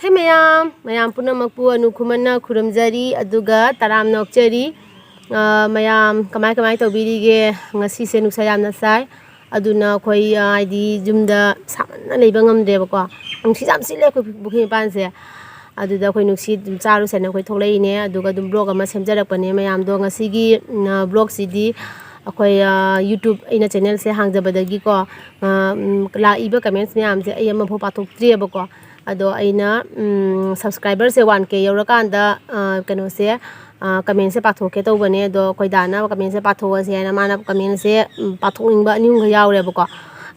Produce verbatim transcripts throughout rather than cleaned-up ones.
ꯍꯦ ꯃꯌꯥꯝ, ꯃꯌꯥꯝ ꯄꯨꯝꯅꯃꯛꯄꯨ ꯑꯅꯨ ꯈꯨꯃꯟꯅ ꯈꯨꯔꯨꯝꯖꯔꯤ, ꯑꯗꯨꯒ ꯇꯔꯥꯝꯅ ꯑꯣꯛꯆꯔꯤ꯫ ꯑ, ꯃꯌꯥꯝ ꯀꯃꯥꯏ ꯀꯃꯥꯏ ꯇꯧꯕꯤꯔꯤꯒꯦ? ꯉꯁꯤꯁꯦ ꯅꯨꯡꯁꯥ ꯌꯥꯝꯅ ꯁꯥꯏ, ꯑꯗꯨꯅ ꯑꯩꯈꯣꯏ, ꯑ, ꯍꯥꯏꯗꯤ ꯌꯨꯝꯗ ꯁꯥꯃꯟꯅ ꯂꯩꯕ ꯉꯝꯗ꯭ꯔꯦꯕꯀꯣ꯫ ꯅꯨꯡꯁꯤꯠ ꯌꯥꯝ ꯁꯤꯠꯂꯦ ꯑꯩꯈꯣꯏ ꯄꯨꯈ꯭ꯔꯤ ꯃꯄꯥꯟꯁꯦ꯫ ꯑꯗꯨꯗ ꯑꯩꯈꯣꯏ ꯅꯨꯡꯁꯤꯠ ꯑꯗꯨꯝ ꯆꯥꯔꯨꯁꯦꯅ ꯑꯩꯈꯣꯏ ꯊꯣꯛꯂꯛꯏꯅꯦ, ꯑꯗꯨꯒ ꯑꯗꯨꯝ vlog ꯑꯃ ꯁꯦꯝꯖꯔꯛꯄꯅꯦ ꯃꯌꯥꯝꯗꯣ꯫ ꯉꯁꯤꯒꯤ, ꯎꯝ, vlogꯁꯤꯗꯤ ꯑꯩꯈꯣꯏ, ꯑ, YouTube ꯑꯩꯅ channelꯁꯦ ꯍꯥꯡꯖꯕꯗꯒꯤꯀꯣ, ꯑ, ꯎꯝ, ꯂꯥꯛꯏꯕ comments ꯃꯌꯥꯝꯁꯦ ꯑꯩ ꯑꯃꯐꯥꯎ ꯄꯥꯊꯣꯛꯇ꯭ꯔꯤꯑꯕꯀꯣ꯫ ꯑꯗꯣ ꯑꯩꯅ, ꯎꯝ, subscriberꯁꯦ one K ꯌꯧꯔꯀꯥꯟꯗ, ꯑ, ꯀꯩꯅꯣꯁꯦ, ꯑ, commentꯁꯦ ꯄꯥꯊꯣꯛꯀꯦ ꯇꯧꯕꯅꯦ꯫ ꯑꯗꯣ ꯑꯩꯈꯣꯏ ꯗꯥꯅ commentꯁꯦ ꯄꯥꯊꯣꯛꯑꯁꯦ ꯍꯥꯏꯅ ꯃꯥꯅ commentꯁꯦ, ꯎꯝ, ꯄꯥꯊꯣꯛꯅꯤꯡꯕ ꯑꯅꯤ ꯑꯍꯨꯝꯒ ꯌꯥꯎꯔꯦꯕꯀꯣ꯫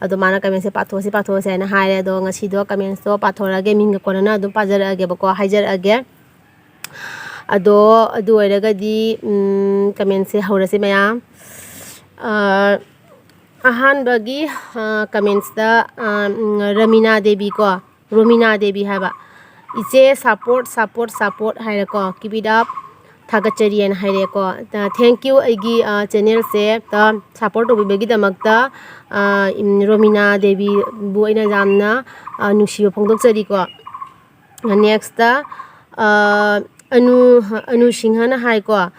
ꯑꯗꯣ ꯃꯥꯅ commentꯁꯦ ꯄꯥꯊꯣꯛꯑꯁꯤ, ꯄꯥꯊꯣꯛꯑꯁꯤ ꯍꯥꯏꯅ ꯍꯥꯏꯔꯦ꯫ ꯑꯗꯣ ꯉꯁꯤꯗꯣ commentsꯇꯣ ꯄꯥꯊꯣꯔꯛꯑꯒꯦ, ꯃꯤꯡꯒ ꯀꯣꯟꯅꯅ ꯑꯗꯨꯝ ꯄꯥꯖꯔꯛꯑꯒꯦꯕꯀꯣ, ꯍꯥꯏꯖꯔꯛꯑꯒꯦ꯫ ꯑꯗꯣ ꯑꯗꯨ ꯑꯣꯏꯔꯒꯗꯤ, ꯎꯝ, commentꯁꯦ ꯍꯧꯔꯁꯤ ꯃꯌꯥꯝ꯫ ꯑ, ꯑꯍꯥꯟꯕꯒꯤ, ꯑ, commentsꯇ, ꯑ, ꯎꯝ, ꯔꯃꯤꯅꯥ ꯗꯦꯕꯤ ꯀꯣ, ꯔꯣꯃꯤꯅꯥ ꯗꯦꯕꯤ ꯍꯥꯏꯕ, "ꯏꯆꯦ, support, support, support" ꯍꯥꯏꯔꯦꯀꯣ, "Keep it up, ꯊꯥꯒꯠꯆꯔꯤꯑꯅ" ꯍꯥꯏꯔꯦꯀꯣ꯫ ꯑ, thank you, ꯑꯩꯒꯤ, ꯑ, channelꯁꯦ, ꯑ, support ꯇꯧꯕꯤꯕꯒꯤꯗꯃꯛꯇ, ꯑ, ꯏꯝ, ꯔꯣꯃꯤꯅꯥ ꯗꯦꯕꯤꯕꯨ ꯑꯩꯅ ꯌꯥꯝꯅ, ꯑ, ꯅꯨꯡꯁꯤꯕ ꯐꯣꯡꯗꯣꯛꯆꯔꯤꯀꯣ꯫ Nextꯇ, ꯑ, ꯑꯅꯨ, ꯑꯅꯨ ꯁꯤꯡꯍꯅ ꯍꯥꯏꯀꯣ,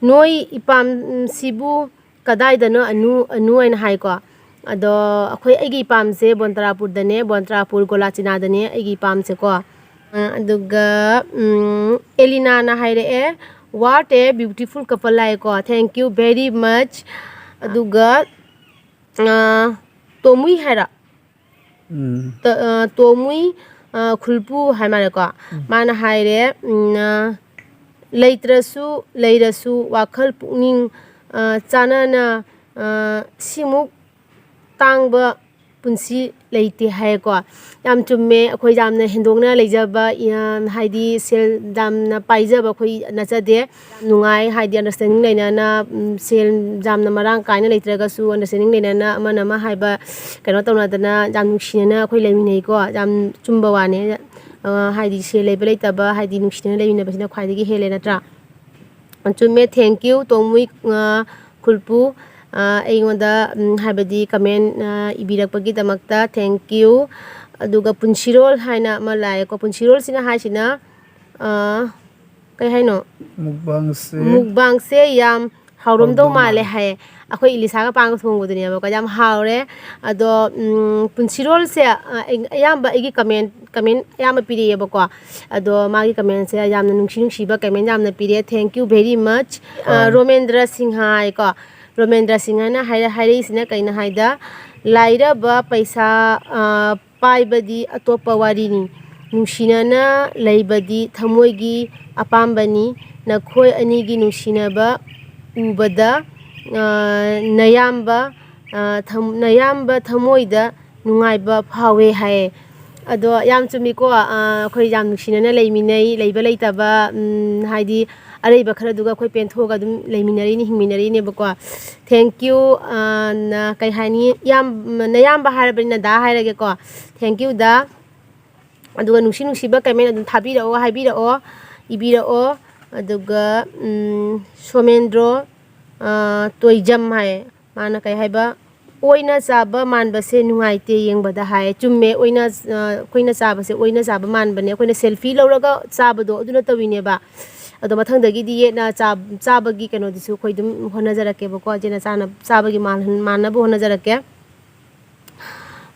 "ꯅꯣꯏ ꯏꯄꯥꯝꯁꯤꯕꯨ ꯀꯗꯥꯏꯗꯅꯣ ꯑꯅꯨ, ꯑꯅꯨ?" ꯍꯥꯏꯅ ꯍꯥꯏꯀꯣ꯫ ꯑꯗꯣ ꯑꯩꯈꯣꯏ, ꯑꯩꯒꯤ ꯏꯄꯥꯝꯁꯦ ꯕꯣꯟꯇ꯭ꯔꯥꯄꯨꯔꯗꯅꯦ, ꯕꯣꯟꯇ꯭ꯔꯥꯄꯨꯔ ꯒꯣꯂꯥꯆꯤꯅꯥꯗꯅꯦ ꯑꯩꯒꯤ ꯏꯄꯥꯝꯁꯦꯀꯣ꯫ ꯑ, ꯑꯗꯨꯒ, ꯎꯝ, ꯑꯦꯂꯤꯅꯥꯅ ꯍꯥꯏꯔꯛꯑꯦ, "What a beautiful couple" ꯍꯥꯏꯀꯣ, "Thank you very much"꯫ ꯑꯗꯨꯒ, ꯑ, ꯇꯣꯃꯨꯏ ꯍꯥꯏꯔꯣ? ꯎꯝ꯫ ꯇ-, ꯑ, ꯇꯣꯃꯨꯏ, ꯑ, ꯈꯨꯜꯄꯨ ꯍꯥꯏ ꯃꯥꯜꯂꯦꯀꯣ꯫ ꯎꯝ꯫ ꯃꯥꯅ ꯍꯥꯏꯔꯦ, ꯎꯝ, ꯑ, "ꯂꯩꯇ꯭ꯔꯁꯨ ꯂꯩꯔꯁꯨ ꯋꯥꯈꯜ ꯄꯨꯛꯅꯤꯡ, ꯑ, ꯆꯥꯟꯅꯅ, ꯑ, ꯁꯤꯃꯨꯛ ꯇꯥꯡꯕ ꯄꯨꯟꯁꯤ ꯂꯩꯇꯦ" ꯍꯥꯏꯌꯦꯀꯣ꯫ ꯌꯥꯝ ꯆꯨꯝꯃꯦ꯫ ꯑꯩꯈꯣꯏ ꯌꯥꯝꯅ ꯍꯦꯟꯗꯣꯛꯅ ꯂꯩꯖꯕ, ꯌꯥꯝ, ꯍꯥꯏꯗꯤ ꯁꯦꯜ ꯌꯥꯝꯅ ꯄꯥꯏꯖꯕ ꯑꯩꯈꯣꯏ ꯅꯠꯆꯗꯦ꯫ ꯌꯥꯝ ꯅꯨꯡꯉꯥꯏ, ꯍꯥꯏꯗꯤ understanding ꯂꯩꯅꯅ, ꯎꯝ, ꯁꯦꯜ ꯌꯥꯝꯅ ꯃꯔꯥꯡ ꯀꯥꯏꯅ ꯂꯩꯇ꯭ꯔꯒꯁꯨ understanding ꯂꯩꯅꯅ ꯑꯃꯅ ꯑꯃ ꯍꯥꯏꯕ ꯀꯩꯅꯣ ꯇꯧꯅꯗꯅ ꯌꯥꯝ ꯅꯨꯡꯁꯤꯅꯅ ꯑꯩꯈꯣꯏ ꯂꯩꯃꯤꯟꯅꯩꯀꯣ꯫ ꯌꯥꯝ ꯆꯨꯝꯕ ꯋꯥꯅꯦ꯫ ꯑ, ꯍꯥꯏꯗꯤ ꯁꯦꯜ ꯂꯩꯕ ꯂꯩꯇꯕ, ꯍꯥꯏꯗꯤ ꯅꯨꯡꯁꯤꯅꯅ ꯂꯩꯃꯤꯟꯅꯕꯁꯤꯅ ꯈ꯭ꯋꯥꯏꯗꯒꯤ ꯍꯦꯜꯂꯦ, ꯅꯠꯇ꯭ꯔꯥ? ꯆꯨꯝꯃꯦ, thank you, ꯇꯣꯡꯃꯨꯏ, ꯑ, ꯈꯨꯜꯄꯨ, ꯑ, ꯑꯩꯉꯣꯟꯗ, ꯎꯝ, ꯍꯥꯏꯕꯗꯤ comment, ꯑ, ꯏꯕꯤꯔꯛꯄꯒꯤꯗꯃꯛꯇ thank you꯫ ꯑꯗꯨꯒ ꯄꯨꯟꯁꯤꯔꯣꯜ ꯍꯥꯏꯅ ꯑꯃ ꯂꯥꯛꯑꯦꯀꯣ꯫ ꯄꯨꯟꯁꯤꯔꯣꯜꯁꯤꯅ ꯍꯥꯏꯁꯤꯅ, ꯑ, ꯀꯩ ꯍꯥꯏꯅꯣ? ꯃꯨꯛꯕꯥꯡꯁꯦ ꯃꯨꯛꯕꯥꯡꯁꯦ ꯌꯥꯝ ꯍꯥꯎꯔꯝꯗꯧ ꯍꯥꯎꯔꯝꯗꯧ ꯃꯥꯜꯂꯦ ꯃꯥꯜꯂꯦ꯫ ꯍꯥꯏꯌꯦ꯫ ꯑꯩꯈꯣꯏ ꯏꯂꯤꯁꯥꯒ ꯄꯥꯡꯒ ꯊꯣꯡꯕꯗꯨꯅꯦꯕꯀꯣ꯫ ꯌꯥꯝ ꯍꯥꯎꯔꯦ꯫ ꯑꯗꯣ, ꯎꯝ, ꯄꯨꯟꯁꯤꯔꯣꯜꯁꯦ, ꯑ, ꯑꯩ-, ꯑꯌꯥꯝꯕ ꯑꯩꯒꯤ ꯀꯃꯦꯟ, ꯀꯃꯦꯟ ꯑꯌꯥꯝꯕ ꯄꯤꯔꯛꯑꯦꯕꯀꯣ꯫ ꯑꯗꯣ ꯃꯥꯒꯤ ꯀꯃꯦꯟꯁꯦ ꯌꯥꯝꯅ ꯅꯨꯡꯁꯤ ꯅꯨꯡꯁꯤꯕ ꯀꯃꯦꯟ ꯌꯥꯝꯅ ꯄꯤꯔꯛꯑꯦ꯫ Thank you very much꯫ ꯑ, ꯑꯥ꯫ ꯔꯣꯃꯦꯟꯗ꯭ꯔ ꯁꯤꯡꯍ ꯍꯥꯏꯀꯣ꯫ ꯔꯣꯃꯦꯟꯗ꯭ꯔ ꯁꯤꯡꯍꯅ ꯍꯥꯏꯔ-, ꯍꯥꯏꯔꯛꯏꯁꯤꯅ ꯀꯩꯅꯣ ꯍꯥꯏꯗ, "ꯂꯥꯏꯔꯕ ꯄꯩꯁꯥ, ꯑ, ꯄꯥꯏꯕꯗꯤ ꯑꯇꯣꯞꯄ ꯋꯥꯔꯤꯅꯤ꯫ ꯅꯨꯡꯁꯤꯅꯅ ꯂꯩꯕꯗꯤ ꯊꯃꯣꯏꯒꯤ ꯑꯄꯥꯝꯕꯅꯤ꯫ ꯅꯈꯣꯏ ꯑꯅꯤꯒꯤ ꯅꯨꯡꯁꯤꯅꯕ ꯎꯕꯗ, ꯑ, ꯅꯌꯥꯝꯕ, ꯑ, ꯊꯝ-, ꯅꯌꯥꯝꯕ ꯊꯃꯣꯏꯗ ꯅꯨꯡꯉꯥꯏꯕ ꯐꯥꯎꯋꯦ" ꯍꯥꯏꯌꯦ꯫ ꯑꯗꯣ ꯌꯥꯝ ꯆꯨꯝꯃꯤꯀꯣ꯫ ꯑ, ꯑꯩꯈꯣꯏ ꯌꯥꯝ ꯅꯨꯡꯁꯤꯅꯅ ꯂꯩꯃꯤꯟꯅꯩ, ꯂꯩꯕ ꯂꯩꯇꯕ, ꯎꯝ, ꯍꯥꯏꯗꯤ ꯑꯔꯩꯕ ꯈꯔꯗꯨꯒ ꯑꯩꯈꯣꯏ ꯄꯦꯟꯊꯣꯛꯑꯒ ꯑꯗꯨꯝ ꯂꯩꯃꯤꯟꯅꯔꯤꯅꯤ, ꯍꯤꯡꯃꯤꯟꯅꯔꯤꯅꯦꯕꯀꯣ꯫ Thank you꯫ ꯑ, ꯅ-, ꯀꯩ ꯍꯥꯏꯅꯤ? ꯏꯌꯥꯝ-, ꯅꯌꯥꯝꯕ ꯍꯥꯏꯔꯕꯅꯤꯅ ꯗꯥ ꯍꯥꯏꯔꯒꯦꯀꯣ꯫ Thank you, ꯗꯥ꯫ ꯑꯗꯨꯒ ꯅꯨꯡꯁꯤ ꯅꯨꯡꯁꯤꯕ ꯀꯃꯦꯟ ꯑꯗꯨꯝ ꯊꯥꯕꯤꯔꯛꯑꯣ, ꯍꯥꯏꯕꯤꯔꯛꯑꯣ, ꯏꯕꯤꯔꯛꯑꯣ꯫ ꯑꯗꯨꯒ, ꯎꯝ, ꯁꯣꯃꯦꯟꯗ꯭ꯔꯣ, ꯑ, ꯇꯣꯏꯖꯝ ꯍꯥꯏ꯫ ꯃꯥꯅ ꯀꯩ ꯍꯥꯏꯕ? "ꯑꯣꯏꯅ ꯆꯥꯕ ꯃꯥꯟꯕꯁꯦ ꯅꯨꯡꯉꯥꯏꯇꯦ ꯌꯦꯡꯕꯗ" ꯍꯥꯏ꯫ ꯆꯨꯝꯃꯦ, ꯑꯣꯏꯅ, ꯑ, ꯑꯩꯈꯣꯏꯅ ꯆꯥꯕꯁꯦ ꯑꯣꯏꯅ ꯆꯥꯕ ꯃꯥꯟꯕꯅꯦ꯫ ꯑꯩꯈꯣꯏꯅ ꯁꯦꯜꯐꯤ ꯂꯧꯔꯒ ꯆꯥꯕꯗꯣ ꯑꯗꯨ ꯅꯠꯇꯕꯤꯅꯦꯕ꯫ ꯑꯗꯣ ꯃꯊꯪꯗꯒꯤꯗꯤ ꯌꯦꯠꯅ ꯆꯥ-, ꯆꯥꯕꯒꯤ ꯀꯩꯅꯣꯗꯨꯁꯨ ꯑꯩꯈꯣꯏ ꯑꯗꯨꯝ ꯍꯣꯠꯅꯖꯔꯛꯀꯦꯕꯀꯣ꯫ ꯆꯦꯅ ꯆꯥꯅ-, ꯆꯥꯕꯒꯤ ꯃꯥꯟꯍꯟ-, ꯃꯥꯟꯅꯕ ꯍꯣꯠꯅꯖꯔꯛꯀꯦ꯫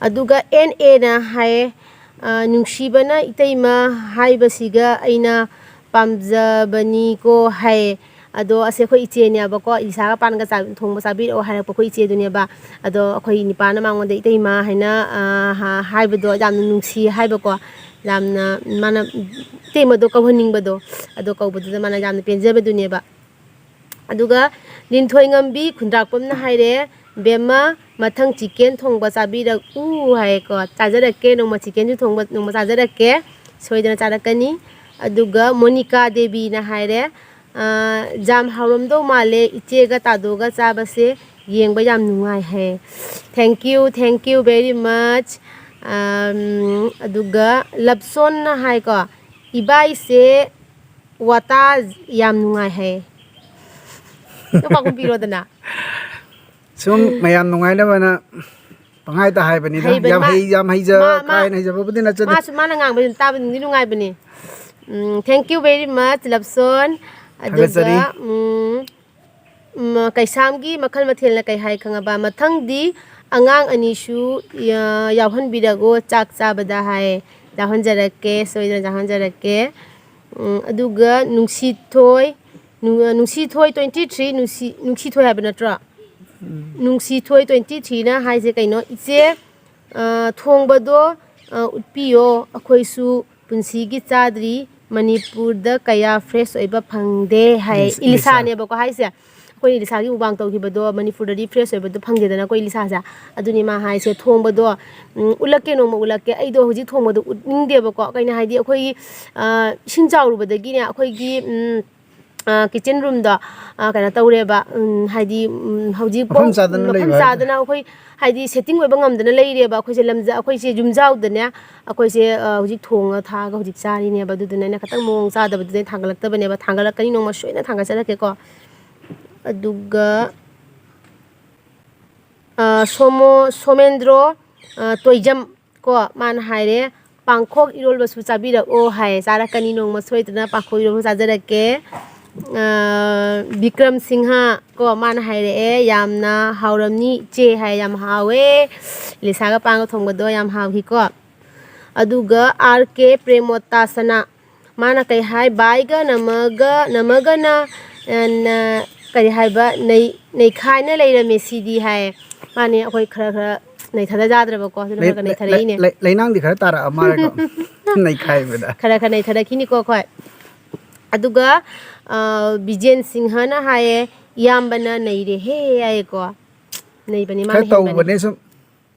ꯑꯗꯨꯒ ꯑꯦꯟ ꯑꯦꯅ ꯍꯥꯏꯌꯦ, ꯑ, "ꯅꯨꯡꯁꯤꯕꯅ ꯏꯇꯩꯃ ꯍꯥꯏꯕꯁꯤꯒ ꯑꯩꯅ ꯄꯥꯝꯖꯕꯅꯤꯀꯣ" ꯍꯥꯏꯌꯦ꯫ ꯑꯗꯣ ꯑꯁꯦ ꯑꯩꯈꯣꯏ ꯏꯆꯦꯅꯦꯕꯀꯣ, "ꯏꯁꯥꯒ ꯄꯥꯟꯒ ꯆꯥ-, ꯊꯣꯡꯕ ꯆꯥꯕꯤꯔꯛꯑꯣ" ꯍꯥꯏꯔꯛꯄ ꯑꯩꯈꯣꯏ ꯏꯆꯦꯗꯨꯅꯦꯕ꯫ ꯑꯗꯣ ꯑꯩꯈꯣꯏ ꯅꯤꯄꯥꯅ ꯃꯉꯣꯟꯗ "ꯏꯇꯩꯃ" ꯍꯥꯏꯅ, ꯑ, ꯍꯥ-, ꯍꯥꯏꯕꯗꯣ ꯌꯥꯝꯅ ꯅꯨꯡꯁꯤ ꯍꯥꯏꯕꯀꯣ꯫ ꯌꯥꯝꯅ ꯃꯥꯅ ꯏꯇꯩꯃꯗꯣ ꯀꯧꯍꯟꯅꯤꯡꯕꯗꯣ, ꯑꯗꯣ ꯀꯧꯕꯗꯨꯗ ꯃꯥꯅ ꯌꯥꯝꯅ ꯄꯦꯟꯖꯕꯗꯨꯅꯦꯕ꯫ ꯑꯗꯨꯒ ꯂꯤꯟꯊꯣꯏꯉꯝꯕꯤ ꯈꯨꯟꯗ꯭ꯔꯥꯛꯄꯝꯅ ꯍꯥꯏꯔꯦ, "ꯕꯦꯝꯃ, ꯃꯊꯪ ꯆꯤꯀꯦꯟ ꯊꯣꯡꯕ ꯆꯥꯕꯤꯔꯛꯎ" ꯍꯥꯏꯌꯦꯀꯣ꯫ ꯆꯥꯖꯔꯛꯀꯦ, ꯅꯣꯡꯃ ꯆꯤꯀꯦꯟꯁꯨ ꯊꯣꯡꯕ, ꯅꯣꯡꯃ ꯆꯥꯖꯔꯛꯀꯦ, ꯁꯣꯏꯗꯅ ꯆꯥꯔꯛꯀꯅꯤ꯫ ꯑꯗꯨꯒ ꯃꯣꯅꯤꯀꯥ ꯗꯦꯕꯤꯅ ꯍꯥꯏꯔꯦ, "ꯑ, ꯌꯥꯝ ꯍꯥꯎꯔꯝꯗꯧ ꯃꯥꯜꯂꯦ, ꯏꯆꯦꯒ ꯇꯥꯗꯣꯒ ꯆꯥꯕꯁꯦ ꯌꯦꯡꯕ ꯌꯥꯝ ꯅꯨꯡꯉꯥꯏ" ꯍꯥꯏꯌꯦ꯫ Thank you, thank you very much꯫ ꯑꯝ, ꯑꯗꯨꯒ ꯂꯞꯁꯣꯟꯅ ꯍꯥꯏꯀꯣ, "ꯏꯕꯥꯏꯁꯦ ꯋꯥꯇꯥ ꯌꯥꯝ ꯅꯨꯡꯉꯥꯏ" ꯍꯥꯏꯌꯦ꯫ ꯑꯗꯨꯝ ꯄꯥꯎꯈꯨꯝ ꯄꯤꯔꯣꯗꯅ꯫ ꯁꯨꯝ ꯃꯌꯥꯝ ꯅꯨꯡꯉꯥꯏꯅꯕꯅ ꯄꯪꯍꯥꯏꯗ ꯍꯥꯏꯕꯅꯤꯗ꯫ ꯍꯩꯕꯅꯤ꯫ ꯌꯥꯝ ꯃꯥ-, ꯍꯩ-, ꯌꯥꯝ ꯍꯩꯖ-, ꯃꯥ-, ꯀꯥ ꯃꯥ-, ꯍꯦꯟꯅ ꯍꯩꯖꯕꯕꯨꯗꯤ ꯅꯠꯆꯗꯦ꯫ ꯃꯥꯁꯨ, ꯃꯥꯅ ꯉꯥꯡꯕꯁꯦ ꯑꯗꯨꯝ ꯇꯥꯕ ꯅꯨꯡꯗꯤ ꯅꯨꯡꯉꯥꯏꯕꯅꯤ꯫ ꯎꯝ, thank you very much, ꯂꯞꯁꯣꯟ꯫ ꯑꯗꯨꯒ, ꯊꯥꯒꯠꯆꯔꯤ꯫ ꯎꯝ, ꯎꯝ, ꯀꯩꯁꯥꯝꯒꯤ ꯃꯈꯜ ꯃꯊꯦꯜꯅ ꯀꯩ ꯍꯥꯏ ꯈꯪꯉꯕ? ꯃꯊꯪꯗꯤ ꯑꯉꯥꯡ ꯑꯅꯤꯁꯨ ꯌꯥ-, ꯌꯥꯎꯍꯟꯕꯤꯔꯒꯣ ꯆꯥꯛ ꯆꯥꯕꯗ ꯍꯥꯏ꯫ ꯌꯥꯎꯍꯟꯖꯔꯛꯀꯦ, ꯁꯣꯏꯗꯅ ꯌꯥꯎꯍꯟꯖꯔꯛꯀꯦ꯫ ꯎꯝ, ꯑꯗꯨꯒ ꯅꯨꯡꯁꯤꯊꯣꯏ, ꯅꯨ-, ꯅꯨꯡꯁꯤꯊꯣꯏ twenty three, ꯅꯨꯡꯁꯤ-, ꯅꯨꯡꯁꯤꯊꯣꯏ ꯍꯥꯏꯕ ꯅꯠꯇ꯭ꯔꯣ? ꯎꯝ꯫ ꯅꯨꯡꯁꯤꯊꯣꯏ twenty three ꯅ ꯍꯥꯏꯁꯦ ꯀꯩꯅꯣ? "ꯏꯆꯦ, ꯑ, ꯊꯣꯡꯕꯗꯣ, ꯑ, ꯎꯠꯄꯤꯌꯣ, ꯑꯩꯈꯣꯏꯁꯨ ꯄꯨꯟꯁꯤꯒꯤ ꯆꯥꯗ꯭ꯔꯤ, ꯃꯅꯤꯄꯨꯔꯗ ꯀꯌꯥ fresh ꯑꯣꯏꯕ ꯐꯪꯗꯦ" ꯍꯥꯏ꯫ ꯏꯂꯤꯁ-, ꯏꯂꯤꯁꯥ꯫ ꯏꯂꯤꯁꯥꯅꯦꯕꯀꯣ ꯍꯥꯏꯁꯦ꯫ ꯑꯩꯈꯣꯏ ꯏꯂꯤꯁꯥꯒꯤ ꯃꯨꯛꯕꯥꯡ ꯇꯧꯈꯤꯕꯗꯣ ꯃꯅꯤꯄꯨꯔꯗꯗꯤ fresh ꯑꯣꯏꯕꯗꯣ ꯐꯪꯗꯦꯗꯅ ꯑꯩꯈꯣꯏ ꯏꯂꯤꯁꯥꯁꯦ꯫ ꯑꯗꯨꯅꯤ ꯃꯥ ꯍꯥꯏꯁꯦ, ꯊꯣꯡꯕꯗꯣ, ꯎꯝ, ꯎꯠꯂꯛꯀꯦ, ꯅꯣꯡꯃ ꯎꯠꯂꯛꯀꯦ꯫ ꯑꯩꯗꯣ ꯍꯧꯖꯤꯛ ꯊꯣꯡꯕꯗꯣ ꯎꯠꯅꯤꯡꯗꯦꯕꯀꯣ꯫ ꯀꯩꯅꯣ ꯍꯥꯏꯗꯤ ꯑꯩꯈꯣꯏꯒꯤ, ꯑ, ꯏꯁꯤꯡ ꯆꯥꯎꯔꯨꯕꯗꯒꯤꯅꯦ ꯑꯩꯈꯣꯏꯒꯤ, ꯎꯝ, ꯑ, kitchen roomꯗꯣ, ꯑ, ꯀꯩꯅꯣ ꯇꯧꯔꯦꯕ, ꯎꯝ, ꯍꯥꯏꯗꯤ, ꯎꯝ, ꯍꯧꯖꯤꯛ ꯃꯐꯝ ꯆꯥꯗꯅ ꯃꯐꯝ ꯂꯩꯕ ꯍꯥꯏ-, ꯆꯥꯗꯅ ꯑꯩꯈꯣꯏ ꯍꯥꯏꯗꯤ setting ꯑꯣꯏꯕ ꯉꯝꯗꯅ ꯂꯩꯔꯦꯕ꯫ ꯑꯩꯈꯣꯏꯁꯦ ꯂꯝꯖ-, ꯑꯩꯈꯣꯏꯁꯦ ꯌꯨꯝꯖꯥꯎꯗꯅꯦ, ꯑꯩꯈꯣꯏꯁꯦ, ꯑ, ꯍꯧꯖꯤꯛ ꯊꯣꯡꯉ ꯊꯥꯛꯑꯒ ꯍꯧꯖꯤꯛ ꯆꯥꯔꯤꯅꯦꯕ꯫ ꯑꯗꯨꯗꯨꯅ ꯑꯩꯅ ꯈꯤꯇꯪ ꯃꯑꯣꯡ ꯆꯥꯗꯕꯗꯨꯗ ꯑꯩꯅ ꯊꯥꯡꯒꯠꯂꯛꯇꯕꯅꯦꯕ꯫ ꯊꯥꯡꯒꯠꯂꯛꯀꯅꯤ, ꯅꯣꯡꯃ ꯁꯣꯏꯅ ꯊꯥꯡꯒꯠꯆꯔꯛꯀꯦꯀꯣ꯫ ꯑꯗꯨꯒ, ꯑ, ꯁꯣꯃꯣ-, ꯁꯣꯃꯦꯟꯗ꯭ꯔꯣ, ꯑ, ꯇꯣꯏꯖꯝ ꯀꯣ, ꯃꯥꯅ ꯍꯥꯏꯔꯦ, "ꯄꯥꯡꯈꯣꯛ ꯏꯔꯣꯜꯕꯁꯨ ꯆꯥꯕꯤꯔꯛꯑꯣ" ꯍꯥꯏ꯫ ꯆꯥꯔꯛꯀꯅꯤ, ꯅꯣꯡꯃ ꯁꯣꯏꯗꯅ ꯄꯥꯡꯈꯣꯛ ꯏꯔꯣꯜꯕ ꯆꯥꯖꯔꯛꯀꯦ꯫ ꯑ, ꯕꯤꯀ꯭ꯔꯝ ꯁꯤꯡꯍ ꯀꯣ, ꯃꯥꯅ ꯍꯥꯏꯔꯛꯑꯦ, "ꯌꯥꯝꯅ ꯍꯥꯎꯔꯝꯅꯤ ꯏꯆꯦ" ꯍꯥꯏ꯫ ꯌꯥꯝ ꯍꯥꯎꯋꯦ꯫ ꯏꯂꯤꯁꯥꯒ ꯄꯥꯟꯒ ꯊꯣꯡꯕꯗꯣ ꯌꯥꯝ ꯍꯥꯎꯈꯤꯀꯣ꯫ ꯑꯗꯨꯒ ꯑꯥꯔ ꯀꯦ ꯄ꯭ꯔꯦꯃꯣꯇꯥꯁꯅꯥ, ꯃꯥꯅ ꯀꯩ ꯍꯥꯏ? "ꯕꯥꯏꯒ ꯅꯃꯒ-, ꯅꯃꯒꯅ, ꯑ, ꯅ-, ꯀꯔꯤ ꯍꯥꯏꯕ? ꯅꯩ-, ꯅꯩꯈꯥꯏꯅ ꯂꯩꯔꯝꯃꯦ ꯁꯤꯗꯤ" ꯍꯥꯏ꯫ ꯃꯥꯅꯦ, ꯑꯩꯈꯣꯏ ꯈꯔ ꯈꯔ ꯅꯩꯊꯗ ꯌꯥꯗ꯭ꯔꯕꯀꯣ, ꯑꯗꯨꯅ ꯂꯩ-, ꯈꯔ ꯈꯔ ꯂꯩ-, ꯅꯩꯊꯔꯛꯏꯅꯦ꯫ ꯂꯩ-, ꯂꯩꯅꯥꯡꯗꯤ ꯈꯔ ꯇꯥꯔꯛꯑ ꯃꯥꯜꯂꯦꯀꯣ꯫ ꯅꯩꯈꯥꯏꯕꯗ꯫ ꯈꯔ ꯈꯔ ꯅꯩꯊꯔꯛꯈꯤꯅꯤꯀꯣ ꯑꯩꯈꯣꯏ꯫ ꯑꯗꯨꯒ, ꯑ, ꯕꯤꯖꯦꯟ ꯁꯤꯡꯍꯅ ꯍꯥꯏꯌꯦ, "ꯏꯌꯥꯝꯕꯅ ꯅꯩꯔꯦꯍꯦ" ꯍꯥꯏꯌꯦꯀꯣ꯫ ꯅꯩꯕꯅꯤ, ꯃꯥꯅ ꯈꯔ ꯍꯦꯟꯕꯅꯤ꯫ ꯇꯧꯕꯅꯦ ꯁꯨꯝ꯫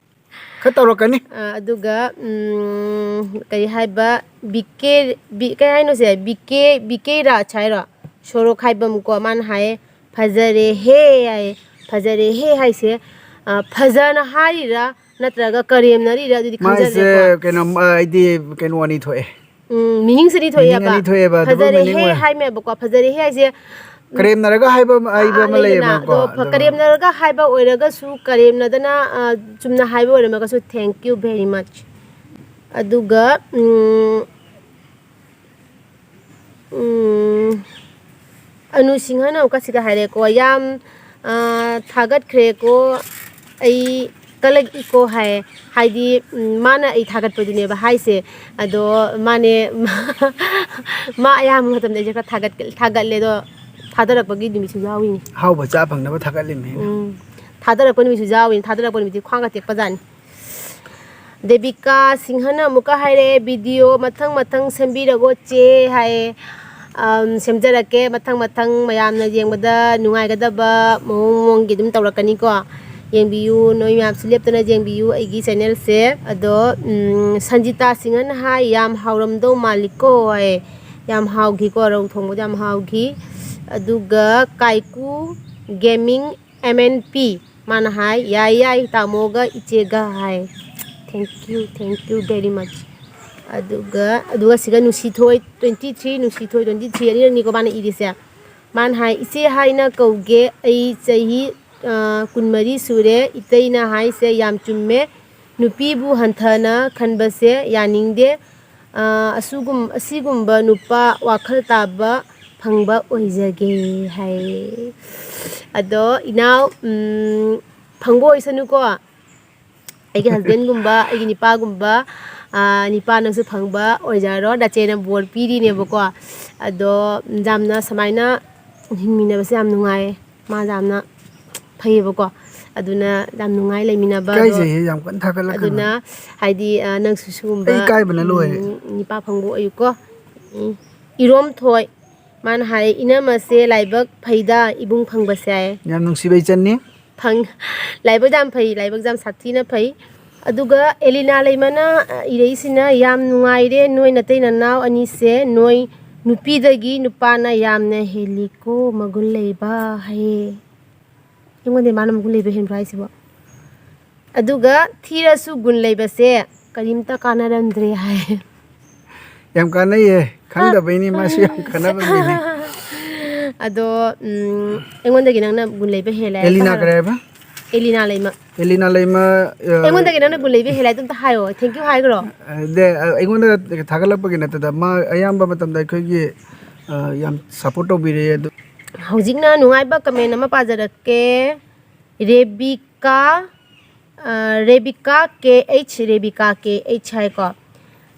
ꯈꯔ ꯇꯧꯔꯛꯀꯅꯤ꯫ ꯑ, ꯑꯗꯨꯒ, ꯎꯝ, ꯀꯔꯤ ꯍꯥꯏꯕ, ꯕꯤ ꯀꯦ, ꯕꯤ-, ꯀꯩ ꯍꯥꯏꯅꯣ ꯁꯦ? ꯕꯤ ꯀꯦ, ꯕꯤ ꯀꯦ ꯔꯥꯖ ꯍꯥꯏꯔꯣ? ꯁꯣꯔꯣꯛ ꯍꯥꯏꯕꯝꯀꯣ, ꯃꯥꯅ ꯍꯥꯏꯌꯦ, "ꯐꯖꯔꯦꯍꯦ" ꯍꯥꯏꯌꯦ꯫ "ꯐꯖꯔꯦꯍꯦ" ꯍꯥꯏꯁꯦ, ꯑ, ꯐꯖꯅ ꯍꯥꯏꯔꯤꯔꯥ ꯅꯠꯇ꯭ꯔꯒ ꯀꯔꯦꯝꯅꯔꯤꯔꯥ ꯑꯗꯨꯗꯤ ꯃꯥꯏꯁꯦ ꯈꯪꯖꯗ꯭ꯔꯦꯀꯣ꯫ ꯀꯩꯅꯣ, ꯑ, ꯍꯥꯏꯗꯤ ꯀꯩꯅꯣ ꯑꯅꯤ ꯊꯣꯛꯑꯦ꯫ ꯎꯝ, meaning ꯁꯦ ꯑꯅꯤ meaning ꯊꯣꯛꯑꯦꯕ꯫ ꯑꯅꯤ ꯊꯣꯛꯑꯦꯕ, double meaning "ꯐꯖꯔꯦꯍꯦ" ꯑꯣꯏ꯫ ꯍꯥꯏꯃꯦꯕꯀꯣ, "ꯐꯖꯔꯦꯍꯦ" ꯍꯥꯏꯁꯦ, ꯀꯔꯦꯝꯅꯔꯒ ꯍꯥꯏꯕ ꯑꯃ, ꯍꯥꯏꯕ ꯑꯥ, ꯑꯃ ꯂꯩꯗꯅ, ꯂꯩꯌꯦꯕꯀꯣ, ꯑꯗꯣ ꯐ-, ꯑꯗꯣ ꯀꯔꯦꯝꯅꯔꯒ ꯍꯥꯏꯕ ꯑꯣꯏꯔꯒꯁꯨ, ꯀꯔꯦꯝꯅꯗꯅ, ꯑ, ꯆꯨꯝꯅ ꯍꯥꯏꯕ ꯑꯣꯏꯔꯝꯃꯒꯁꯨ, thank you very much꯫ ꯑꯗꯨꯒ, ꯎꯝ, ꯎꯝ, ꯑꯅꯨ ꯁꯤꯡꯍꯅ ꯑꯃꯨꯛꯀ ꯁꯤꯗ ꯍꯥꯏꯔꯦꯀꯣ, "ꯌꯥꯝ, ꯑ, ꯊꯥꯒꯠꯈ꯭ꯔꯦꯀꯣ, ꯑꯩ ꯀꯂꯛꯏꯀꯣ" ꯍꯥꯏ꯫ ꯍꯥꯏꯗꯤ, ꯎꯝ, ꯃꯥꯅ ꯑꯩ ꯊꯥꯒꯠꯄꯗꯨꯅꯦꯕ ꯍꯥꯏꯁꯦ꯫ ꯑꯗꯣ ꯃꯥꯅꯦ, ꯃꯥ ꯑꯌꯥꯝꯕ ꯃꯇꯝꯗ ꯑꯩꯁꯦ ꯈꯔ ꯊꯥꯒꯠ-, ꯊꯥꯒꯠꯂꯦ꯫ ꯑꯗꯣ ꯊꯥꯗꯔꯛꯄꯒꯤ ꯅꯨꯃꯤꯠꯁꯨ ꯌꯥꯎꯏꯅꯦ꯫ ꯑꯍꯥꯎꯕ ꯆꯥ ꯐꯪꯅꯕ ꯊꯥꯒꯠꯂꯤꯅꯦ ꯑꯩꯅ꯫ ꯎꯝ, ꯊꯥꯗꯔꯛꯄ ꯅꯨꯃꯤꯠꯁꯨ ꯌꯥꯎꯏꯅꯦ꯫ ꯊꯥꯗꯔꯛꯄ ꯅꯨꯃꯤꯠꯇꯤ ꯈ꯭ꯋꯥꯡꯒ ꯇꯦꯛꯄꯖꯥꯠꯅꯤ꯫ ꯗꯦꯕꯤꯀꯥ ꯁꯤꯡꯍꯅ ꯑꯃꯨꯛꯀ ꯍꯥꯏꯔꯛꯑꯦ, "ꯚꯤꯗꯤꯑꯣ ꯃꯊꯪ ꯃꯊꯪ ꯁꯦꯝꯕꯤꯔꯒꯣ ꯆꯦ" ꯍꯥꯏꯌꯦ꯫ ꯑꯝ, ꯁꯦꯝꯖꯔꯛꯀꯦ꯫ ꯃꯊꯪ ꯃꯊꯪ ꯃꯌꯥꯝꯅ ꯌꯦꯡꯕꯗ ꯅꯨꯡꯉꯥꯏꯒꯗꯕ ꯃꯑꯣꯡ ꯃꯑꯣꯡꯒꯤ ꯑꯗꯨꯝ ꯇꯧꯔꯛꯀꯅꯤꯀꯣ꯫ ꯌꯦꯡꯕꯤꯌꯨ, ꯅꯣꯏ ꯃꯌꯥꯝꯁꯨ ꯂꯦꯞꯇꯅ ꯌꯦꯡꯕꯤꯌꯨ ꯑꯩꯒꯤ ꯆꯦꯅꯦꯜꯁꯦ꯫ ꯑꯗꯣ, ꯎꯝ, ꯁꯟꯖꯤꯇꯥ ꯁꯤꯡꯍꯅ ꯍꯥꯏ, "ꯌꯥꯝ ꯍꯥꯎꯔꯝꯗꯧ ꯃꯥꯜꯂꯤꯀꯣ" ꯍꯥꯏꯌꯦ꯫ ꯌꯥꯝ ꯍꯥꯎꯈꯤꯀꯣ, ꯔꯧ ꯊꯣꯡꯕꯗꯣ ꯌꯥꯝ ꯍꯥꯎꯈꯤ꯫ ꯑꯗꯨꯒ ꯀꯥꯏꯀꯨ ꯒꯦꯃꯤꯡ ꯑꯦꯝ ꯑꯦꯟ ꯄꯤ꯫ ꯃꯥꯅ ꯍꯥꯏ, "ꯌꯥꯏ, ꯌꯥꯏ, ꯇꯥꯃꯣꯒ ꯏꯆꯦꯒ" ꯍꯥꯏ꯫ Thank you, thank you very much꯫ ꯑꯗꯨꯒ, ꯑꯗꯨꯒ ꯁꯤꯒ ꯅꯨꯡꯁꯤꯊꯣꯏ twenty three, ꯅꯨꯡꯁꯤꯊꯣꯏ twenty three, ꯑꯅꯤꯔꯛꯅꯤꯀꯣ ꯃꯥꯅ ꯏꯔꯤꯁꯦ꯫ ꯃꯥꯅ ꯍꯥꯏ, "ꯏꯆꯦ ꯍꯥꯏꯅ ꯀꯧꯒꯦ, ꯑꯩ ꯆꯍꯤ, ꯑ, ꯀꯨꯟꯃꯔꯤ ꯁꯨꯔꯦ꯫ ꯏꯇꯩꯅ ꯍꯥꯏꯁꯦ ꯌꯥꯝ ꯆꯨꯝꯃꯦ꯫ ꯅꯨꯄꯤꯕꯨ ꯍꯟꯊꯅ ꯈꯟꯕꯁꯦ ꯌꯥꯅꯤꯡꯗꯦ꯫ ꯑ, ꯑꯁꯨꯒꯨꯝ-, ꯑꯁꯤꯒꯨꯝꯕ ꯅꯨꯄꯥ ꯋꯥꯈꯜ ꯇꯥꯕ ꯐꯪꯕ ꯑꯣꯏꯖꯒꯦ" ꯍꯥꯏ꯫ ꯑꯗꯣ ꯏꯅꯥꯎ, ꯎꯝ, ꯐꯪꯕ ꯑꯣꯏꯁꯅꯨꯀꯣ꯫ ꯑꯩꯒꯤ husbandꯒꯨꯝꯕ, ꯑꯩꯒꯤ ꯅꯤꯄꯥꯒꯨꯝꯕ, ꯑ, ꯅꯤꯄꯥ ꯅꯪꯁꯨ ꯐꯪꯕ ꯑꯣꯏꯖꯔꯣ꯫ ꯅꯆꯦꯅ ꯕꯣꯔ ꯄꯤꯔꯤꯅꯦꯕꯀꯣ꯫ ꯑꯗꯣ ꯌꯥꯝꯅ ꯁꯨꯃꯥꯏꯅ ꯍꯤꯡꯃꯤꯟꯅꯕꯁꯦ ꯌꯥꯝ ꯅꯨꯡꯉꯥꯏꯌꯦ꯫ ꯃꯥ ꯌꯥꯝꯅ ꯐꯩꯌꯦꯕꯀꯣ꯫ ꯑꯗꯨꯅ ꯌꯥꯝ ꯅꯨꯡꯉꯥꯏ ꯂꯩꯃꯤꯟꯅꯕ꯫ ꯑꯗꯣ ꯏꯀꯥꯏꯖꯩꯍꯦ, ꯌꯥꯝ ꯀꯟꯅ ꯊꯥꯒꯠꯂꯛꯀꯅꯨ꯫ ꯑꯗꯨꯅ ꯍꯥꯏꯗꯤ, ꯑ, ꯅꯪꯁꯨ ꯁꯤꯒꯨꯝꯕ, ꯑꯩ ꯏꯀꯥꯏꯕꯅ ꯂꯣꯏꯔꯦ꯫ ꯎꯝ, ꯅꯤꯄꯥ ꯐꯪꯕ ꯑꯣꯏꯌꯨꯀꯣ꯫ ꯎꯝ꯫ ꯏꯔꯣꯝꯊꯣꯏ, ꯃꯥꯅ ꯍꯥꯏ, "ꯏꯅꯝꯃꯁꯦ ꯂꯥꯏꯕꯛ ꯐꯩꯗ ꯏꯕꯨꯡ ꯐꯪꯕꯁꯦ" ꯍꯥꯏ꯫ ꯌꯥꯝ ꯅꯨꯡꯁꯤꯕ ꯏꯆꯟꯅꯤ꯫ ꯐꯪ-, ꯂꯥꯏꯕꯛ ꯌꯥꯝ ꯐꯩ, ꯂꯥꯏꯕꯛ ꯌꯥꯝ ꯁꯥꯊꯤꯅ ꯐꯩ꯫ ꯑꯗꯨꯒ ꯑꯦꯂꯤꯅꯥ ꯂꯩꯃꯅ, ꯑ, ꯏꯔꯛꯏꯁꯤꯅ, "ꯌꯥꯝ ꯅꯨꯡꯉꯥꯏꯔꯦ ꯅꯣꯏ ꯅꯇꯩ ꯅꯅꯥꯎ ꯑꯅꯤꯁꯦ, ꯅꯣꯏ ꯅꯨꯄꯤꯗꯒꯤ ꯅꯨꯄꯥꯅ ꯌꯥꯝꯅ ꯍꯦꯜꯂꯤꯀꯣ ꯃꯒꯨꯟ ꯂꯩꯕ" ꯍꯥꯏꯌꯦ꯫ ꯑꯩꯉꯣꯟꯗ ꯃꯥꯅ ꯃꯒꯨꯟ ꯂꯩꯕ ꯍꯦꯟꯕ꯭ꯔꯥ ꯍꯥꯏꯁꯤꯕꯣ? ꯑꯗꯨꯒ ꯊꯤꯔꯁꯨ ꯒꯨꯟ ꯂꯩꯕꯁꯦ ꯀꯔꯤꯝꯇ ꯀꯥꯟꯅꯔꯝꯗ꯭ꯔꯦ ꯍꯥꯏ꯫ ꯌꯥꯝ ꯀꯥꯟꯅꯩꯌꯦ꯫ ꯈꯪꯗꯕꯩꯅꯤ, ꯃꯥꯁꯨ ꯌꯥꯝ ꯀꯥꯟꯅꯕ ꯃꯤꯅꯤ꯫ ꯑꯗꯣ, ꯎꯝ, ꯑꯩꯉꯣꯟꯗꯒꯤ ꯅꯪꯅ ꯒꯨꯟ ꯂꯩꯕ ꯍꯦꯜꯂꯦ ꯍꯥꯏꯕ ꯑꯦꯂꯤꯅꯥ ꯍꯥꯏꯔꯣ? ꯀꯔꯤ ꯍꯥꯏꯕ? ꯑꯦꯂꯤꯅꯥ ꯂꯩꯃ꯫ ꯑꯦꯂꯤꯅꯥ ꯂꯩꯃ, ꯑ, ꯑꯩꯉꯣꯟꯗꯒꯤ ꯅꯪꯅ ꯒꯨꯟ ꯂꯩꯕ ꯍꯦꯜꯂꯦ ꯍꯥꯏꯗꯣ ꯑꯝꯇ ꯍꯥꯏꯌꯣ, thank you ꯍꯥꯏꯈ꯭ꯔꯣ꯫ ꯑ, ꯗꯦ, ꯑ, ꯑꯩꯉꯣꯟꯗ ꯊꯥꯒꯠꯂꯛꯄꯒꯤ ꯅꯠꯇꯗ ꯃꯥ ꯑꯌꯥꯝꯕ ꯃꯇꯝꯗ ꯑꯩꯈꯣꯏꯒꯤ, ꯑ, ꯌꯥꯝ ꯁꯞꯄꯣꯔꯠ ꯇꯧꯕꯤꯔꯛꯑꯦ ꯑꯗꯨ꯫ ꯍꯧꯖꯤꯛꯅ ꯅꯨꯡꯉꯥꯏꯕ ꯀꯃꯦꯟ ꯑꯃ ꯄꯥꯖꯔꯛꯀꯦ꯫ ꯔꯦꯕꯤꯀꯥ, ꯑ, ꯔꯦꯕꯤꯀꯥ ꯀꯦ ꯑꯩꯆ, ꯔꯦꯕꯤꯀꯥ ꯀꯦ ꯑꯩꯆ ꯍꯥꯏꯀꯣ꯫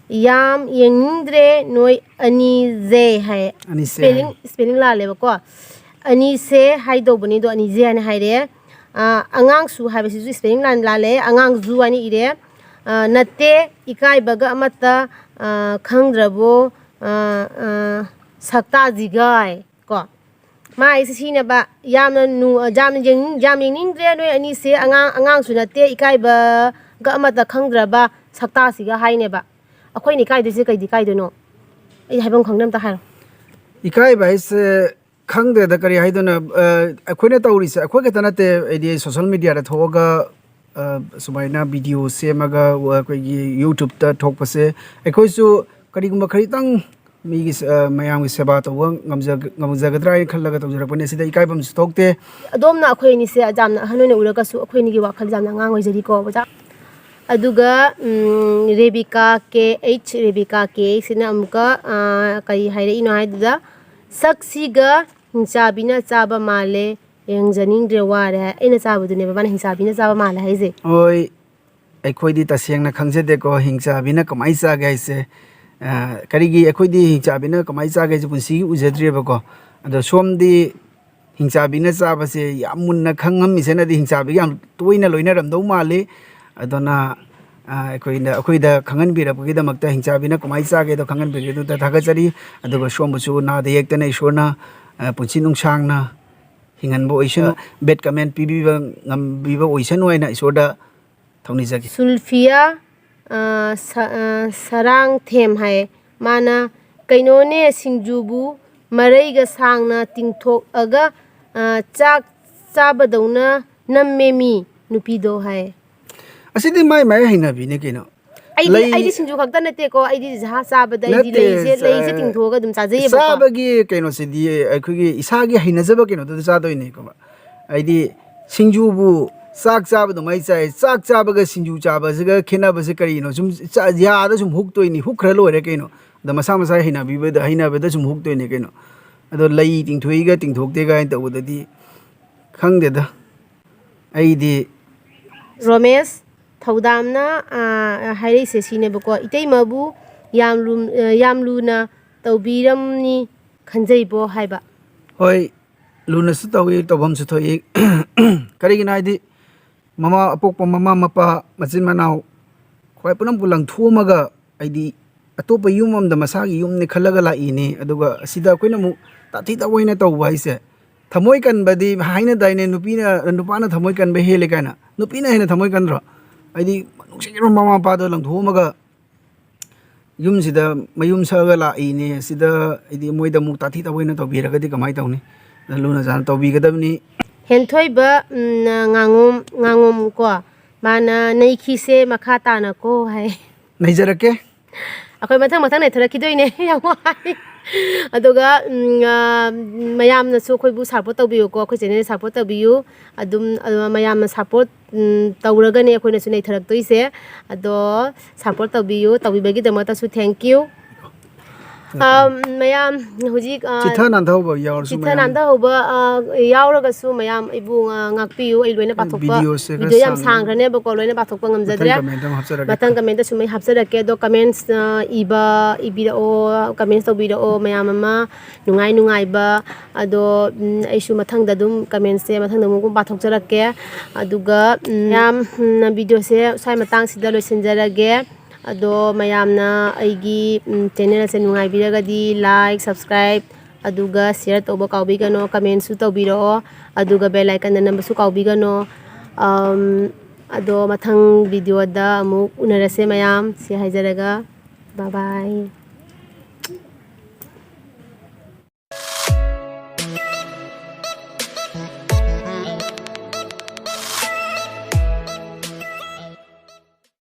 "ꯌꯥꯝ ꯌꯦꯡꯅꯤꯡꯗ꯭ꯔꯦ ꯅꯣꯏ ꯑꯅꯤꯁꯦ" ꯍꯥꯏ꯫ ꯑꯅꯤꯁꯦ ꯁ꯭ꯄꯦꯂꯤꯡ ꯍꯥꯏ꯫ ꯁ꯭ꯄꯦꯂꯤꯡ ꯂꯥꯜꯂꯦꯕꯀꯣ꯫ "ꯑꯅꯤꯁꯦ" ꯍꯥꯏꯗꯧꯕꯅꯤ, ꯑꯗꯣ "ꯑꯅꯤꯁꯦ" ꯍꯥꯏꯅ ꯍꯥꯏꯔꯦ꯫ ꯑ, "ꯑꯉꯥꯡꯁꯨ" ꯍꯥꯏꯕꯁꯤꯁꯨ ꯁ꯭ꯄꯦꯂꯤꯡ ꯂꯥꯟ ꯂꯥꯜꯂꯦ, "ꯑꯉꯥꯡꯁꯨ" ꯍꯥꯏꯅ ꯏꯔꯦ꯫ ꯑ, "ꯅꯠꯇꯦ, ꯏꯀꯥꯏꯕꯒ ꯑꯃꯠꯇ, ꯑ, ꯈꯪꯗ꯭ꯔꯕꯣ, ꯑ, ꯑ, ꯁꯛꯇꯥꯁꯤꯒ" ꯍꯥꯏ ꯀꯣ꯫ ꯃꯥ ꯍꯥꯏꯁꯦ ꯁꯤꯅꯦꯕ, "ꯌꯥꯝꯅ ꯅꯨ-, ꯌꯥꯝꯅ ꯌꯦꯡꯅꯤꯡ-, ꯌꯥꯝ ꯌꯦꯡꯅꯤꯡꯗ꯭ꯔꯦ ꯅꯣꯏ ꯑꯅꯤꯁꯦ, ꯑꯉꯥꯡ, ꯑꯉꯥꯡꯁꯨ ꯅꯠꯇꯦ, ꯏꯀꯥꯏꯕꯒ ꯑꯃꯠꯇ ꯈꯪꯗ꯭ꯔꯕ ꯁꯛꯇꯥꯁꯤꯒ" ꯍꯥꯏꯅꯦꯕ꯫ ꯑꯩꯈꯣꯏꯅ ꯏꯀꯥꯏꯗꯣꯏꯁꯦ ꯀꯩꯗꯤ ꯏꯀꯥꯏꯗꯣꯏꯅꯣ? ꯑꯩ ꯍꯥꯏꯐꯝ ꯈꯪꯗꯦ, ꯑꯝꯇ ꯍꯥꯏꯔꯣ꯫ ꯏꯀꯥꯏꯕ ꯍꯥꯏꯁꯦ ꯈꯪꯗ꯭ꯔꯦꯗ, ꯀꯔꯤ ꯍꯥꯏꯗꯣꯏꯅꯣ꯫ ꯑ, ꯑꯩꯈꯣꯏꯅ ꯇꯧꯔꯤꯁꯦ ꯑꯩꯈꯣꯏ ꯈꯛꯇ ꯅꯠꯇꯦ, ꯍꯥꯏꯗꯤ ꯁꯣꯁꯦꯜ ꯃꯦꯗꯤꯌꯥꯗ ꯊꯣꯛꯑꯒ, ꯑ, ꯁꯨꯃꯥꯏꯅ ꯚꯤꯗꯤꯑꯣ ꯁꯦꯝꯃꯒ, ꯑ, ꯑꯩꯈꯣꯏꯒꯤ ꯌꯨꯇ꯭ꯌꯨꯕꯇ ꯊꯣꯛꯄꯁꯦ ꯑꯩꯈꯣꯏꯁꯨ ꯀꯔꯤꯒꯨꯝꯕ ꯈꯔꯤꯇꯪ ꯃꯤꯒꯤ ꯁ-, ꯑ, ꯃꯌꯥꯝꯒꯤ ꯁꯦꯕꯥ ꯇꯧꯕ ꯉꯝꯖ-, ꯉꯝꯖꯒꯗ꯭ꯔꯥ ꯍꯥꯏꯅ ꯈꯜꯂꯒ ꯇꯧꯖꯔꯛꯄꯅꯦ꯫ ꯁꯤꯗ ꯏꯀꯥꯏꯐꯝꯁꯨ ꯊꯣꯛꯇꯦ꯫ ꯑꯗꯣꯝꯅ ꯑꯩꯈꯣꯏ ꯑꯅꯤꯁꯦ ꯌꯥꯝꯅ ꯑꯍꯟ ꯑꯣꯏꯅ ꯎꯔꯒꯁꯨ ꯑꯩꯈꯣꯏ ꯑꯅꯤꯒꯤ ꯋꯥꯈꯜꯁꯦ ꯌꯥꯝꯅ ꯑꯉꯥꯡ ꯑꯣꯏꯖꯔꯤꯀꯣ ꯑꯣꯖꯥ꯫ ꯑꯗꯨꯒ, ꯎꯝ, ꯔꯦꯕꯤꯀꯥ ꯀꯦ ꯑꯩꯆ, ꯔꯦꯕꯤꯀꯥ ꯀꯦ ꯑꯩꯆꯁꯤꯅ ꯑꯃꯨꯛꯀ, ꯑ, ꯀꯔꯤ ꯍꯥꯏꯔꯛꯏꯅꯣ ꯍꯥꯏꯗꯨꯗ, "ꯁꯛꯁꯤꯒ ꯍꯤꯡꯆꯥꯕꯤꯅ ꯆꯥꯕ ꯃꯥꯜꯂꯦ, ꯌꯦꯡꯖꯅꯤꯡꯗ꯭ꯔꯦ, ꯋꯥꯔꯦ" ꯍꯥꯏ꯫ ꯑꯩꯅ ꯆꯥꯕꯗꯨꯅꯦꯕ ꯃꯥꯅ ꯍꯤꯡꯆꯥꯕꯤꯅ ꯆꯥꯕ ꯃꯥꯜꯂꯦ ꯍꯥꯏꯁꯦ꯫ ꯍꯣꯏ, ꯑꯩꯈꯣꯏꯗꯤ ꯇꯁꯦꯡꯅ ꯈꯪꯖꯗꯦꯀꯣ, ꯍꯤꯡꯆꯥꯕꯤꯅ ꯀꯃꯥꯏꯅ ꯆꯥꯒꯦ ꯍꯥꯏꯁꯦ꯫ ꯑ, ꯀꯔꯤꯒꯤ ꯑꯩꯈꯣꯏꯗꯤ ꯍꯤꯡꯆꯥꯕꯤꯅ ꯀꯃꯥꯏꯅ ꯆꯥꯒꯦ ꯍꯥꯏꯁꯦ ꯄꯨꯟꯁꯤꯒꯤ ꯎꯖꯗ꯭ꯔꯤꯕꯀꯣ꯫ ꯑꯗꯣ ꯁꯣꯝꯗꯤ ꯍꯤꯡꯆꯥꯕꯤꯅ ꯆꯥꯕꯁꯦ ꯌꯥꯝ ꯃꯨꯟꯅ ꯈꯪꯉꯝꯃꯤꯁꯤꯅꯗꯤ ꯍꯤꯡꯆꯥꯕꯤꯒ ꯌꯥꯝ ꯇꯣꯏꯅ ꯂꯣꯏꯅꯔꯝꯗꯧ ꯃꯥꯜꯂꯤ꯫ ꯑꯗꯨꯅ, ꯑ, ꯑꯩꯈꯣꯏꯅ, ꯑꯩꯈꯣꯏꯗ ꯈꯪꯍꯟꯕꯤꯔꯛꯄꯒꯤꯗꯃꯛꯇ, ꯍꯤꯡꯆꯥꯕꯤꯅ ꯀꯃꯥꯏꯅ ꯆꯥꯒꯦꯗꯣ ꯈꯪꯍꯟꯕꯤꯔꯛꯄꯒꯤꯗꯃꯛꯇ ꯊꯥꯒꯠꯆꯔꯤ꯫ ꯑꯗꯨꯒ ꯁꯣꯝꯕꯨꯁꯨ ꯅꯥꯗ ꯌꯦꯛꯇꯅ ꯏꯁꯣꯔꯅ, ꯑ, ꯄꯨꯟꯁꯤ ꯅꯨꯡꯁꯥꯡꯅ ꯍꯤꯡꯍꯟꯕ ꯑꯣꯏꯁꯅꯨ, bad comment ꯄꯤꯕꯤꯕ ꯉꯝꯕꯤꯕ ꯑꯣꯏꯁꯅꯨ ꯍꯥꯏꯅ ꯏꯁꯣꯔꯗ ꯊꯧꯅꯤꯖꯒꯦ꯫ ꯁꯨꯜꯐꯤꯌꯥ, ꯑ, ꯁ-, ꯑ, ꯁꯔꯥꯡꯊꯦꯝ ꯍꯥꯏꯌꯦ꯫ ꯃꯥꯅ, "ꯀꯩꯅꯣꯅꯦ, ꯁꯤꯡꯖꯨꯕꯨ ꯃꯔꯩꯒ ꯁꯥꯡꯅ ꯇꯤꯡꯊꯣꯛꯑꯒ, ꯑ, ꯆꯥꯛ ꯆꯥꯕꯗꯧꯅ ꯅꯝꯃꯦ ꯃꯤ ꯅꯨꯄꯤꯗꯣ" ꯍꯥꯏꯌꯦ꯫ ꯑꯁꯤꯗꯤ ꯃꯥꯏ ꯃꯥꯏ ꯍꯩꯅꯕꯤꯅꯦ ꯀꯩꯅꯣ꯫ ꯑꯩꯗꯤ, ꯂꯩ ꯑꯩꯗꯤ ꯁꯤꯡꯖꯨ ꯈꯛꯇ ꯅꯠꯇꯦꯀꯣ, ꯑꯩꯗꯤ ꯖꯍꯥ ꯆꯥꯕꯗ ꯑꯩꯗꯤ ꯅꯠꯇꯦ, ꯂꯩꯁꯦ, ꯂꯩꯁꯦ ꯆꯥ-, ꯇꯤꯡꯊꯣꯛꯑꯒ ꯑꯗꯨꯝ ꯆꯥꯖꯩꯌꯦꯕꯀꯣ꯫ ꯆꯥꯕꯒꯤ ꯀꯩꯅꯣꯁꯤꯗꯤ ꯑꯩꯈꯣꯏꯒꯤ ꯏꯁꯥꯒꯤ ꯍꯩꯅꯖꯕ ꯀꯩꯅꯣꯗꯨꯗ ꯆꯥꯗꯣꯏꯅꯦꯀꯣ꯫ ꯍꯥꯏꯗꯤ ꯁꯤꯡꯖꯨꯕꯨ ꯆꯥꯛ ꯆꯥꯕ ꯑꯗꯨꯃꯥꯏꯅ ꯆꯥꯏ, ꯆꯥꯛ ꯆꯥꯕꯒ ꯁꯤꯡꯖꯨ ꯆꯥꯕꯁꯤꯒ ꯈꯦꯠꯅꯕꯁꯦ ꯀꯔꯤꯅꯣ? ꯁꯨꯝ ꯆꯥ-, ꯌꯥꯗ ꯁꯨꯝ ꯍꯨꯛꯇꯣꯏꯅꯤ, ꯍꯨꯛꯈ꯭ꯔ ꯂꯣꯏꯔꯦ ꯀꯩꯅꯣ꯫ ꯑꯗ ꯃꯁꯥ ꯃꯁꯥ ꯍꯩꯅꯕꯤꯕꯗ, ꯍꯩꯅꯕꯗ ꯁꯨꯝ ꯍꯨꯛꯇꯣꯏꯅꯤ ꯀꯩꯅꯣ꯫ ꯑꯗꯣ ꯂꯩ ꯇꯤꯡꯊꯣꯛꯏꯒ ꯇꯤꯡꯊꯣꯛꯇꯦ ꯀꯥꯏꯅ ꯇꯧꯕꯗꯗꯤ ꯈꯪꯗꯦꯗ꯫ ꯑꯩꯗꯤ ꯔꯣꯃꯦꯁ, ꯊꯧꯗꯥꯝꯅ, ꯑ, ꯍꯥꯏꯔꯛꯏꯁꯦ ꯁꯤꯅꯦꯕꯀꯣ, "ꯏꯇꯩꯃꯕꯨ ꯌꯥꯝ ꯂꯨ-, ꯑ, ꯌꯥꯝ ꯂꯨꯅ ꯇꯧꯕꯤꯔꯝꯅꯤ ꯈꯟꯖꯩꯕꯣ" ꯍꯥꯏꯕ꯫ ꯍꯣꯏ, ꯂꯨꯅꯁꯨ ꯇꯧꯏ, ꯇꯧꯐꯝꯁꯨ ꯊꯣꯛꯏ꯫ ꯀꯔꯤꯒꯤꯅꯣ ꯍꯥꯏꯗꯤ, ꯃꯃꯥ, ꯑꯄꯣꯛꯄ ꯃꯃꯥ ꯃꯄꯥ, ꯃꯆꯤꯟ ꯃꯅꯥꯎ, ꯈ꯭ꯋꯥꯏ ꯄꯨꯝꯅꯃꯛꯄꯨ ꯂꯪꯊꯣꯛꯑꯝꯃꯒ, ꯍꯥꯏꯗꯤ, ꯑꯇꯣꯞꯄ ꯌꯨꯝ ꯑꯃꯗ ꯃꯁꯥꯒꯤ ꯌꯨꯝꯅꯤ ꯈꯜꯂꯒ ꯂꯥꯛꯏꯅꯤ꯫ ꯑꯗꯨꯒ ꯑꯁꯤꯗ ꯑꯩꯈꯣꯏꯅ ꯑꯃꯨꯛ ꯇꯥꯊꯤ ꯇꯥꯑꯣꯏꯅ ꯇꯧꯕ ꯍꯥꯏꯁꯦ, ꯊꯃꯣꯏ ꯀꯟꯕꯗꯤ ꯍꯥꯏꯅꯗꯥꯏꯅꯦ, ꯅꯨꯄꯤꯅ, ꯅꯨꯄꯥꯅ ꯊꯃꯣꯏ ꯀꯟꯕ ꯍꯦꯜꯂꯦ ꯀꯥꯏꯅ꯫ ꯅꯨꯄꯤꯅ ꯍꯦꯟꯅ ꯊꯃꯣꯏ ꯀꯟꯗ꯭ꯔꯣ? ꯍꯥꯏꯗꯤ, ꯅꯨꯡꯁꯤꯔꯕ ꯃꯃꯥ ꯃꯄꯥꯗꯣ ꯂꯪꯊꯣꯛꯑꯝꯃꯒ ꯌꯨꯝꯁꯤꯗ ꯃꯌꯨꯝ ꯁꯛꯑꯒ ꯂꯥꯛꯏꯅꯦ꯫ ꯑꯁꯤꯗ ꯍꯥꯏꯗꯤ ꯃꯣꯏꯗ ꯑꯃꯨꯛ ꯇꯥꯊꯤ ꯇꯥꯑꯣꯏꯅ ꯇꯧꯕꯤꯔꯒꯗꯤ ꯀꯃꯥꯏꯅ ꯇꯧꯅꯤ? ꯑꯗꯨꯅ ꯂꯨꯅ ꯆꯥꯟꯅ ꯇꯧꯕꯤꯒꯗꯕꯅꯤ꯫ ꯍꯦꯟꯊꯣꯏꯕ, ꯎꯝ, ꯉꯥꯉꯣꯝ, ꯉꯥꯉꯣꯝ ꯀꯣ, ꯃꯥꯅ "ꯅꯩꯈꯤꯁꯦ ꯃꯈꯥ ꯇꯥꯅ ꯀꯣ" ꯍꯥꯏ꯫ ꯅꯩꯖꯔꯛꯀꯦ꯫ ꯑꯩꯈꯣꯏ ꯃꯊꯪ ꯃꯊꯪ ꯅꯩꯊꯔꯛꯈꯤꯗꯣꯏꯅꯦ꯫ ꯌꯥꯝ ꯋꯥꯏ꯫ ꯑꯗꯨꯒ, ꯎꯝ, ꯑ, ꯃꯌꯥꯝꯅꯁꯨ ꯑꯩꯈꯣꯏꯕꯨ support ꯇꯧꯕꯤꯌꯨꯀꯣ, ꯑꯩꯈꯣꯏ channel support ꯇꯧꯕꯤꯌꯨ꯫ ꯑꯗꯨꯝ, ꯑ, ꯃꯌꯥꯝꯅ support, ꯎꯝ, ꯇꯧꯔꯒꯅꯦ ꯑꯩꯈꯣꯏꯅꯁꯨ ꯅꯩꯊꯔꯛꯇꯣꯏꯁꯦ꯫ ꯑꯗꯣ support ꯇꯧꯕꯤꯌꯨ, ꯇꯧꯕꯤꯕꯒꯤꯗꯃꯛꯇꯁꯨ thank you꯫ ꯑ, ꯃꯌꯥꯝ ꯍꯧꯖꯤꯛ, ꯑ, ꯆꯤꯊ ꯅꯥꯟꯊꯍꯧꯕ ꯌꯥꯎꯔꯁꯨ ꯆꯤꯊ ꯃꯌꯥꯝ ꯅꯥꯟꯊꯍꯧꯕ, ꯑ, ꯌꯥꯎꯔꯒꯁꯨ ꯃꯌꯥꯝ ꯑꯩꯕꯨ, ꯑ, ꯉꯥꯛꯄꯤꯌꯨ꯫ ꯑꯩ ꯂꯣꯏꯅ ꯑꯦ, ꯄꯥꯊꯣꯛꯄ, video ꯁꯦ ꯈꯔ video ꯌꯥꯝ ꯁꯥꯡꯅ ꯁꯥꯡꯈ꯭ꯔꯅꯦꯕꯀꯣ, ꯂꯣꯏꯅ ꯄꯥꯊꯣꯛꯄ ꯉꯝꯖꯗ꯭ꯔꯦ꯫ ꯃꯊꯪ comment ꯑꯃ ꯍꯥꯞꯆꯔꯛꯀꯦ꯫ ꯃꯊꯪ comment ꯁꯨꯝ ꯑꯩ ꯍꯥꯞꯆꯔꯛꯀꯦ꯫ ꯑꯗꯣ comments, ꯑ, ꯏꯕ, ꯏꯕꯤꯔꯛꯑꯣ, comments ꯇꯧꯕꯤꯔꯛꯑꯣ ꯃꯌꯥꯝ ꯑꯃ꯫ ꯅꯨꯡꯉꯥꯏ ꯅꯨꯡꯉꯥꯏꯕ꯫ ꯑꯗꯣ, ꯎꯝ, ꯑꯩꯁꯨ ꯃꯊꯪꯗ ꯑꯗꯨꯝ comments ꯁꯦ ꯃꯊꯪꯗ ꯑꯃꯨꯛ ꯄꯥꯊꯣꯛꯆꯔꯛꯀꯦ꯫ ꯑꯗꯨꯒ, ꯎꯝ, ꯃꯌꯥꯝ, ꯎꯝ, video ꯁꯦ ꯁ꯭ꯋꯥꯏ ꯃꯇꯥꯡꯁꯤꯗ ꯂꯣꯏꯁꯤꯟꯖꯔꯒꯦ꯫ ꯑꯗꯣ ꯃꯌꯥꯝꯅ ꯑꯩꯒꯤ, ꯎꯝ, channel ꯑꯁꯦ ꯅꯨꯡꯉꯥꯏꯕꯤꯔꯒꯗꯤ like, subscribe, ꯑꯗꯨꯒ share ꯇꯧꯕ ꯀꯥꯎꯕꯤꯒꯅꯣ, comments ꯁꯨ ꯇꯧꯕꯤꯔꯛꯑꯣ, ꯑꯗꯨꯒ bell icon ꯗ ꯅꯝꯕꯁꯨ ꯀꯥꯎꯕꯤꯒꯅꯣ꯫ ꯑꯝ, ꯑꯗꯣ ꯃꯊꯪ video ꯗ ꯑꯃꯨꯛ ꯎꯅꯔꯁꯦ ꯃꯌꯥꯝ꯫ ꯁꯤ ꯍꯥꯏꯖꯔꯒ bye bye꯫